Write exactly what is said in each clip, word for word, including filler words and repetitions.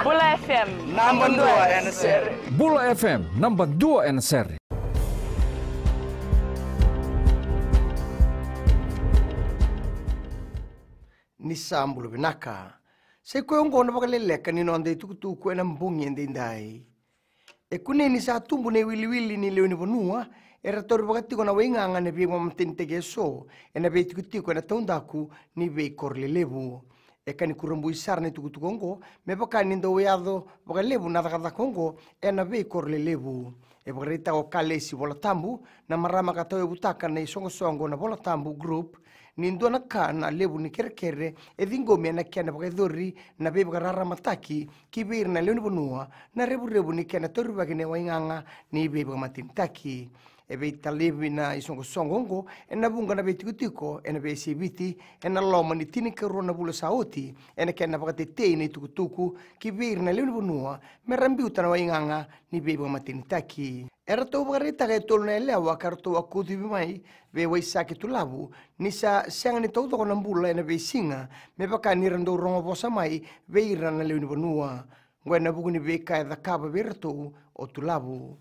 Bula F M, namba dua ena sere. Bula F M, namba dua ena sere. Ni sa bula vinaka. Sa i koya oqo na vakaleleka ni noda itukutuku ena bogi edaidai. E kunei ni sa tubu na iwiliwili ni lewe ni vanua era tauri vakatiko na waigaga ena veivakamatenitaki eso ena veitikotiko ena taudaku ni veikoro lelevu. E ka ni kurabui sara na itukutuku oqo me vaka ni dau yaco vakalevu na cakacaka oqo ena veikoro lelevu. E vakaraitaka o Kalesi Volatabu, na marama ka tauyavutaka na isoqosoqo na Volatabu Group, ni dua na ka na levu ni kerekere e ciqomi ena kena vakayacori na veivakararamataki ki vei ira na lewe ni vanua na revurevu ni kena taurivaki na waigaga ni veivakamatenitaki. E veitalevi na isoqosoqo oqo ena vuqa na veitikotiko ena veiyasai Viti ena loma ni tinikarua na vula sa oti, ena kena vakatetei na itukutuku ki vei ira na lewe ni vanua me ra biuta na waigaga ni veivakamatenitaki. Eratou vakaraitaka e tolu na yalewa ka ratou a kucuvi mai vei Waisake Tulavu ni sa sega ni taucoko na bula ena veisiga me vaka ni ra dau rogo vosa mai vei ira na lewe ni vanua. Oqo ena vuku ni veika e cakava vei iratou o Tulavu.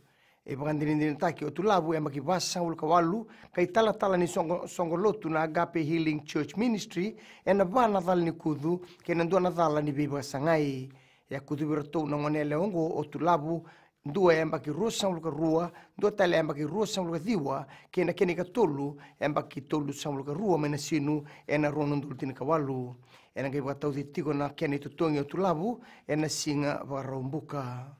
E vakadinadinataki o Tulavu e yabaki vasagavulu ka walu ka italatala ni soqo, soqo lotu na Agape Healing Church Ministry ena va na cala ni kucu kei na dua na cala ni veivakasagai. E a kucuvi iratou na gone yalewa oqo o Tulavu, dua e yabaki ruasagavulu ka rua, dua tale e yabaki ruasagavulu ka ciwa, kei na kena ikatolu e yabaki tolusagavulu ka rua mai Nasinu ena rua na udolu tinikawalu. Ena qai vakatauci tiko na kena itotogi o Tulavu ena siga Vakaraubuka.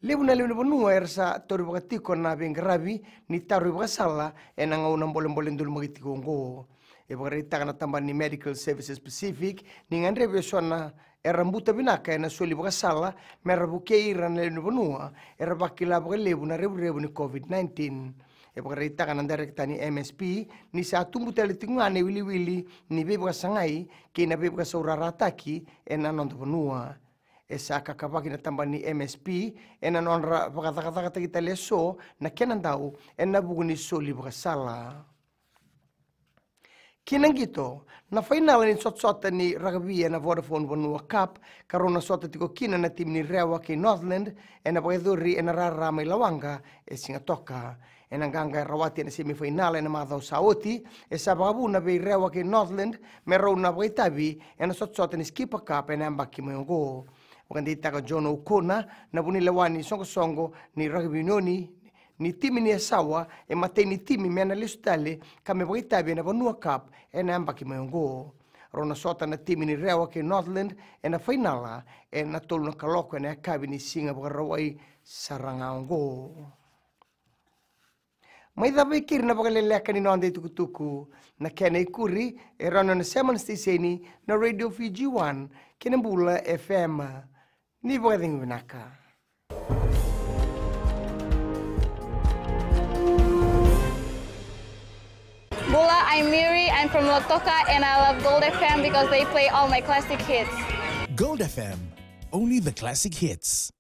Levu na lewe ni vanua era sa tauri vakatiko na veiqaravi ni taro ivakasala ena gauna bolebole dulumaki tiko oqo. E vakaraitaka na tabana ni Medical Services Pacific ni gadrevi eso na era buta vinaka ena soli vakasala me ra vukei ira na lewe ni vanua era vakila vakalevu na revurevu ni COVID nineteen. E vakaraitaka na dairekita ni M S P ni sa tubu tale tiko ga na iwiliwili ni veivakasagai kei na veivakasaurarataki ena noda vanua. E sa kakavaki na tabana ni M S P ena nodra vakacakacakataki tale eso na kena dau ena vuku ni soli vakasala. Ki na qito, na fainala ni sotasota ni rakavi ena Vodafone Vanua Cup ka rau na sota tiko kina na timi ni Rewa kei Northland ena vakayacori ena rara mai Lawaqa e Sigatoka. Ena qaqa e rawati ena semifainala ena macawa sa oti, e sa vakavuna vei Rewa kei Northland me rau na vakaitavi ena sotasota ni Skipper Cup ena yabaki mai oqo. Vakadeitaka John O'Connor, na vunilewa ni soqosoqo ni rakavi unioni, ni timi ni Yasawa e matai ni timi me na lesu tale ka me vakaitavi ena Vanua Cup ena yabaki mai oqo. Rau na sota na timi ni Rewa kei Northland ena fainala ena tolu na kaloko ena yakavi ni siga Vakarauwai sara ga oqo. Mai cava e keri na vakaleleka ni noda itukutuku. Na kena ikuri e rawa ni o na sema na siteseni na Radio Fiji One kei na Bula F M. Ni vakacegu vinaka. Bula, I'm Miri. I'm from Lautoka, and I love Gold F M because they play all my classic hits. Gold F M, only the classic hits.